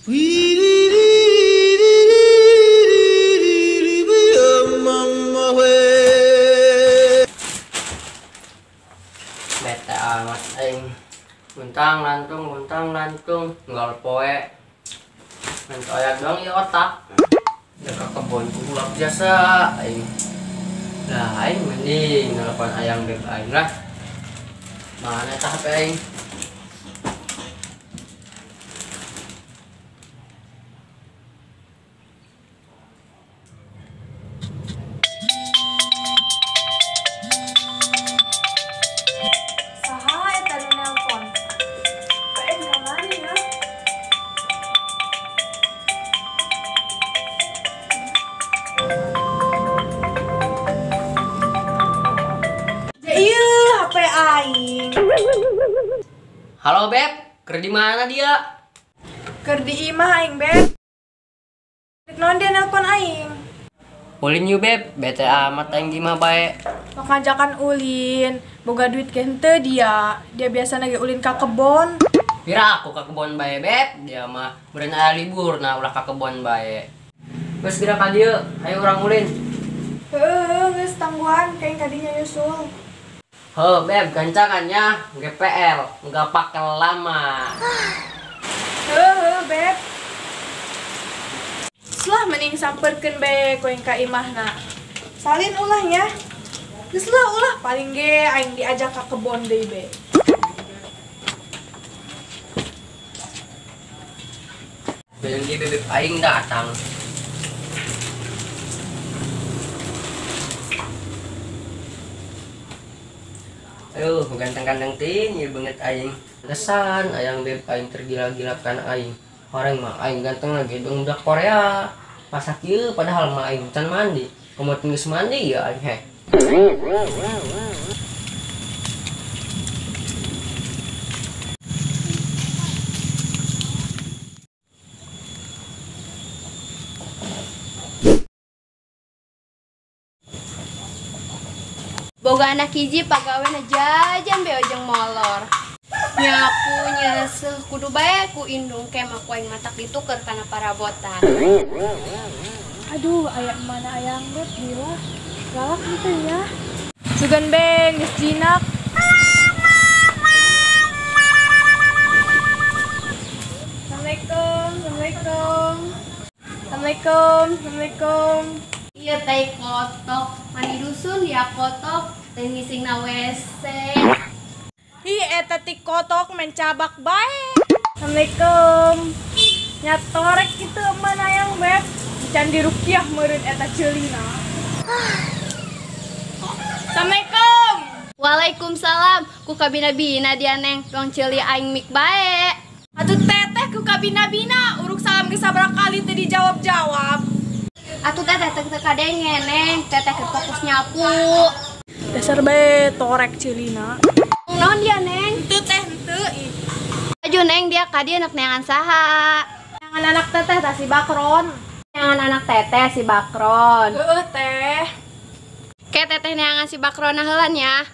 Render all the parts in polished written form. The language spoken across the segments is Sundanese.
Bete amat aing. Guntang lantung nggal poe. Main toyak doang ya otak. Ya ke kebon kulap jasa aing. Lah aing mending nelpon ayang beb aing lah. Mana tah HP aing? Saha eta nu nelpon? Kaen ka mana ya? Ieu HP aing. Halo Beb, keur di mana dia? Keur di imah aing, Beb. Non dia nelpon aing. Ulin yuk Beb, bete amat aing di imah bae. Mau ngajakan ulin, boga duit ke henteu dia. Dia biasa ge ulin ka kebon. Pira aku ka kebon bae Beb, dia mah beureun aya libur nah ulah ka kebon bae. Geus geura ka dieu, ayo urang ulin. Heuh, geus tangguhan kayak kadinya nyusul. Heuh Beb, gancangannya GPL, nggak pakai lama. Heuh, Beb. Selah mending samperkeun bae ku aing ka imahna. Salin ulahnya. Geus lah ulah paling ge aing diajak ka kebon deui be. Beung ge bebeb aing datang. Aduh, ganteng-ganteng tin, ieu beungeut aing. Pantesan ayang beb aing tergila-gila kana aing. Horeng mah aing ganteng lagi dong budak Korea. Masak ieu padahal mah aing can mandi. Komo geus mandi ya aing heh. Boga anak hiji pagaweana jajan be ojeng molor. Nyapu nyeseh kudu bae ku indung ke mah ku aing matak dituker kana parabotan. Aduh, aya mana ayang beb gila. Galak gitu ya. Sugan beng geus jinak. Assalamualaikum, Assalamualaikum. Assalamualaikum, Assalamualaikum. Iya tai kotok, mandi dusun ya kotok, teh ngisingna WC. Ih eta ti kotok main cabak bae. Assalamualaikum. Nyatorek kitu mana ayang beb. Can dirukiah meureun eta ceulina. Assalamualaikum. Waalaikumsalam. Ku kabina-bina dia neng, dong ceuli aing mik bae. Atuh teteh ku kabina-bina, uruk salam geus sabaraha kali teu dijawab-jawab. Atuh teteh teu teu kadenge neng, teteh keur fokus nyapu. Dasar bae torek ceulina. Naon dia neng? Henteu teh henteu ih. Aju neng dia ka dieu anak neangan saha? Neangan anak teteh tah si Bakron. Neangan anak teteh si Bakron. Heueuh teh. Ke teteh neangan si Bakrona heula nya.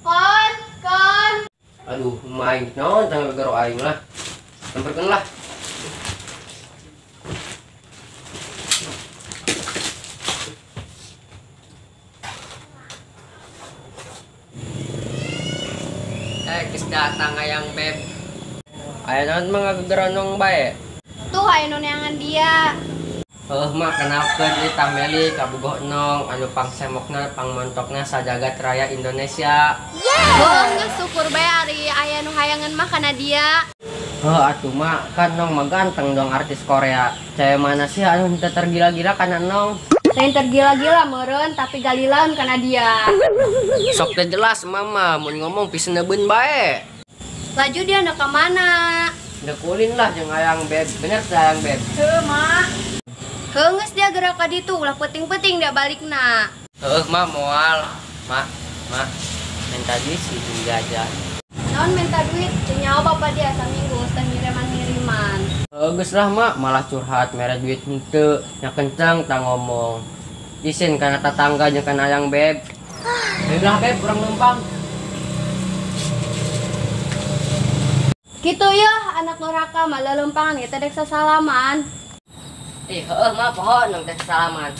Kon, kon. Aduh, main naon tanggal gero aing lah. Samperkeun lah. Geus datang ayang beb. Aya naon mah ngagegeronong bae. Tuh aya nu neangan dia. Heuh mah kenalkeun ieu Tameli kabogoh nong anu pangsemokna pangmontokna sajagat raya Indonesia. Heuh geus syukur bae ari aya nu hayangeun mah kana dia. Heuh atuh mah kan nong mah ganteng dong artis Korea. Cewek mana sih anu henteu tergila-gila kana nong? Lain tergila-gila meureun tapi galilaun kana dia. Sok teh jelas mama mun ngomong pisenebeun bae. Laju dia anda ka mana? Ndek ulin lah jeung ayang beb. Bener teh ayang beb? Heuh mah. Heuh geus dia gerak ka ditu ulah peuting-peuting dia balikna. Heuh mah moal. Mak, mak minta duit sih jeung jajan. Naon minta duit? Teu nyaho bapa dia saminggu geus teh ngiriman-ngiriman. Heuh geus lah mak, malah curhat mere duit henteu, nya kenceng tah ngomong. Isin kana tatangga jeung kana ayang beb. Heuh lah beb, urang numpang. Kitu yeuh anak neraka mah lelempangan ge teh dek sasalaman. Heueuh mah pohon nang teh sasalaman.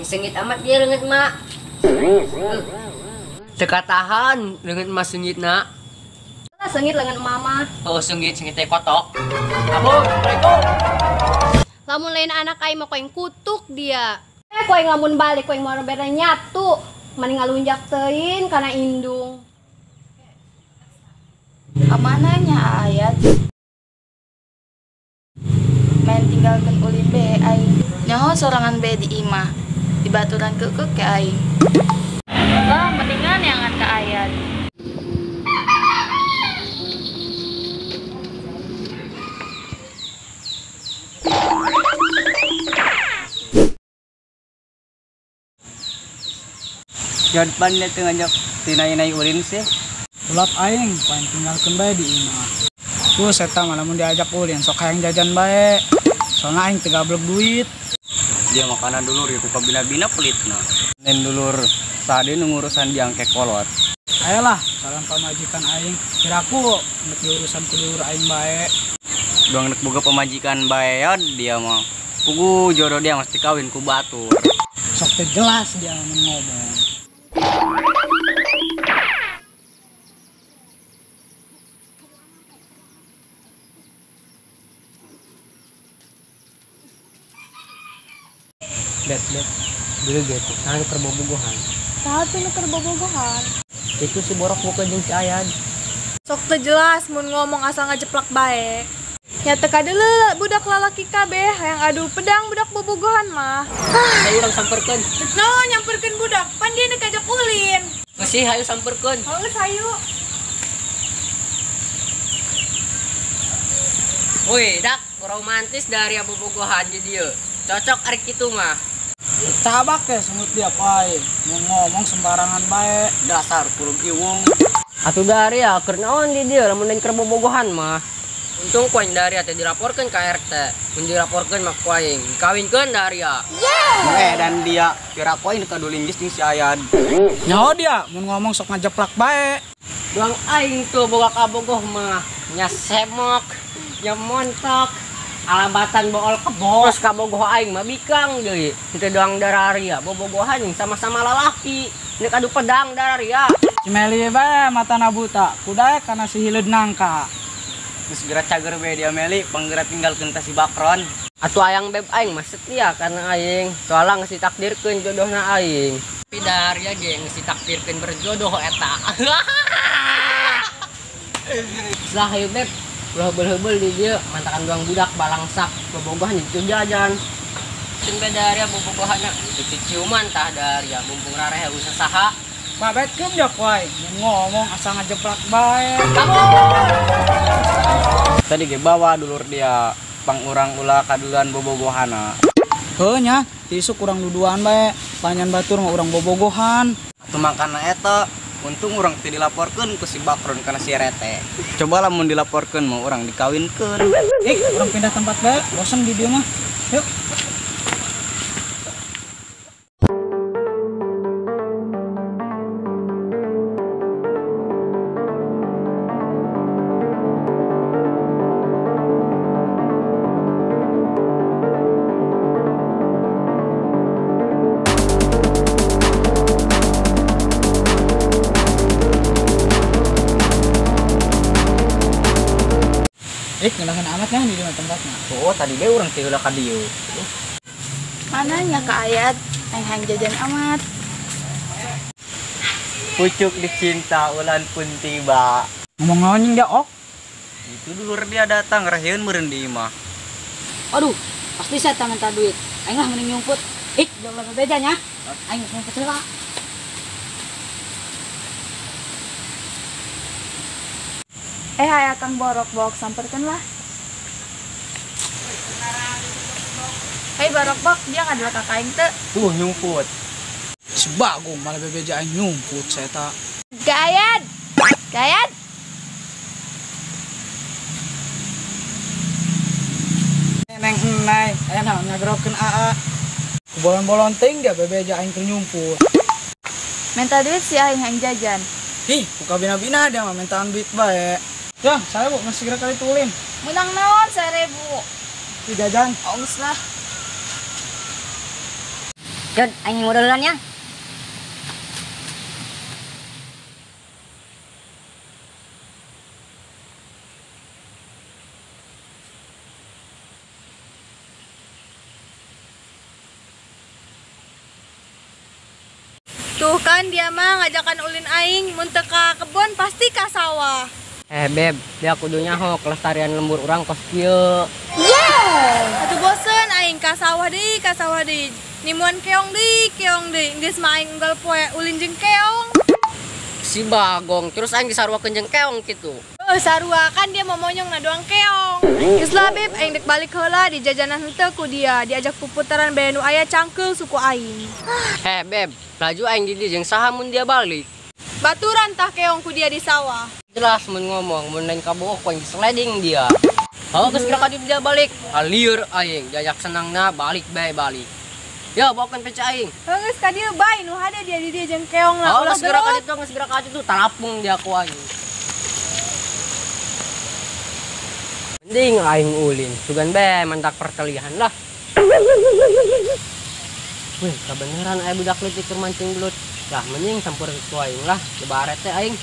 Sengit amat dia leungeut mak. Teu katahan leungeut mah sengitna. Lah sengit leungeut mama. Oh sengit sengit teh kotok. Abu, Assalamualaikum. Lamun lain anak aing mah ku aing kutuk dia. Ku aing lamun balik ku aing moal bere nyatu. Mending ngalunjak teuing kana indung. Kamana nya ayat? Main tinggalkeun ulin be aing. Nyaho sorangan be di imah. Dibaturan keukeuh ke aing. Lah mendingan yangan ka ayat. Jod pan dia teu ngajak tinai-nai ulin sih. Ulap aing paling tinggalkeun bae di imah. Tuh eta mah lamun diajak ulin sok hayang jajan bae. Soalna aing teu gablek duit. Dia makanan dulur ya ku kabina-bina pelitna. Nen dulur sade nu ngurusan diangke kolot. Ayolah, salam pamajikan aing. Kiraku nek diurusan ku dulur aing bae. Doang nek boga pamajikan bae ya dia mah. Pugu jodoh dia mesti kawin ku batur. Sok teu jelas dia mun ngomong. Bet bet dulu gitu nah nu keur bobogohan. Saha tuh nu keur bobogohan? Itu si borok buka jeung si Ayad. Sok teu jelas mun ngomong asal ngajeplak bae. Nya teu kadeuleu budak lalaki kabeh hayang adu pedang budak bobogohan mah. Hayu urang samperkeun. No, nyamperkeun budak, pan dia neuk ajak ulin. Geus sih hayu samperkeun. Geus hayu. Woi, dak romantis dari bobogohan di dieu. Cocok arek kitu mah. Cabak ya semut dia pae. Mau ngomong sembarangan bae. Dasar kulub iwung. Atuh dari ya keur naon di dieu lamun lain keur bobogohan mah. Untung ku aing dari teh dilaporkeun ka RT. Mun dilaporkeun mah ku aing dikawinkeun dari ya. Yeah. Dan dia kira ku aing kadulinggis jeung si Ayad. Nyaho dia mun ngomong sok ngajeplak bae. Doang aing tuh boga kabogoh mah nya semok, nya montok. Alabatan bool kebo, terus kabogoh aing mah bikang deui. Henteu doang dararia, bobogohan jeung sama-sama lalaki. Nek adu pedang dararia. Si Meli bae matana buta, kudae kana si hileud nangka. Geus geura cager bae dia Meli, panggeura tinggalkeun ta si Bakron. Atuh ayang beb aing mah setia kana aing. Soalna geus ditakdirkeun jodohna aing. Tapi daria ge geus ditakdirkeun berjodoh eta. Lah hayu beb. Ulah heubeul-heubeul di dieu mantakan doang budak balangsak bobogohan jeung jajan. Ceun bae daria bobogohanna diciuman tah daria mumpung rarehe usah saha. Babetkeun dia ku aing mun ngomong asa ngajeplak bae. Kabur. Tadi ge bawa dulur dia pang urang ulah kaduluan bobogohana. Heuh nya, ti isuk urang duduan bae, panyan batur mah urang bobogohan. Atuh mangkana eta untung urang teu dilaporkeun ku si Bakron kana si Rete. Coba lamun dilaporkeun mah urang dikawinkeun. Urang pindah tempat bae, bosen di dieu mah. Yuk. Ngeunaheun amat nya di tempatnya. Oh, tadi ge urang teh heula ka dieu. Mana nya ka Ayat? Aing hayang jajan amat. Pucuk dicinta ulan pun tiba. Ngomong naon dia ok? Itu dulur dia datang raheun meureun di imah. Aduh, pasti saya minta duit. Aing lah mending nyumput. Jangan bebeja nya. Aing nyumput heula. Hayang Kang Borok-bok samperkeun lah. Hei Borok-bok, dia ngadil ka aing teu. Tuh nyumput. Si Bagong malah bebeja aing nyumput saya ta. Gayad. Gayad. Neng enai, aya naon ngagerokeun aa. Ku bolon-bolon teuing dia bebeja aing keur nyumput. Minta duit si aing hayang jajan. Ih, buka bina-bina dia mah mintaan duit bae. Ya, saya bu, masih segera kali tulin. Menang naon 1000. Di jajan. Oh, geus lah. Jod, aing modolan ya. Tuh kan dia mah ngajakan ulin aing mun teu ka kebon pasti ka sawah. Eh beb, dia kudu nyaho kelestarian lembur urang kos kieu. Yeah. Atuh bosen aing ka sawah deui, ka sawah deui. Nimuan keong deui, geus mah aing unggal poe ulin jeung keong. Si Bagong, terus aing disaruakeun jeung keong kitu. Oh, sarua kan dia mau monyong na doang keong. Geus lah beb, aing dek balik heula di jajanan henteu ku dia, diajak puputaran bae nu aya cangkeul suku aing. Heh beb, laju aing di jeung saha mun dia balik. Baturan tah keong ku dia di sawah. Jelas mun ngomong, mun lain kabogoh ku aing diseleding dia. Oh, geus geura ka dia balik. Alieur aing, diajak senangna balik bae balik. Yo, bawakeun pece aing. Heuh geus ka dieu bae nu hade dia di dieu jeung keong lah. Oh, geus geura ka ditu, geus geura ka ditu talapung dia ku aing. Mending aing ulin, sugan bae mantak pertelihan lah. Wih, kebenaran aya budak leutik keur mancing belut. Lah mending campur ku aing lah, lebaret teh aing.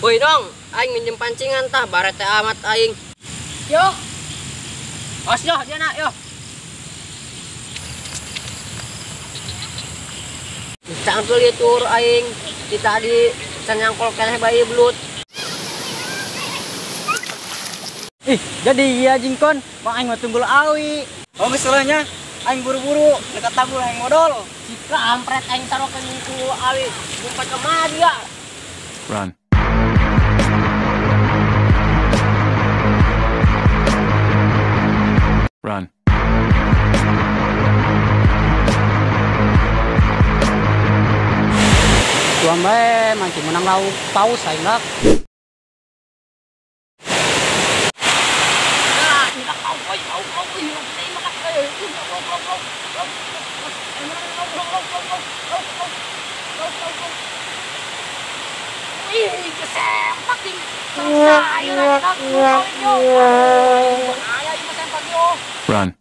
Woi dong, aing minjem pancingan tah, baret teh amat aing. Yo. Os yo, dia nak yo. Cangkul ieu tur aing, di tadi can nyangkol keneh bayi belut. Ih, jadi iya jingkon, mah aing mah tunggul awi. Oh geus nya, aing buru-buru dekat tabul aing modol. Cika ampret aing tarokeun ku awi, ngumpet ke mana dia? Run. Run. Tuan bae mancing menang lauk paus aing lah. Run.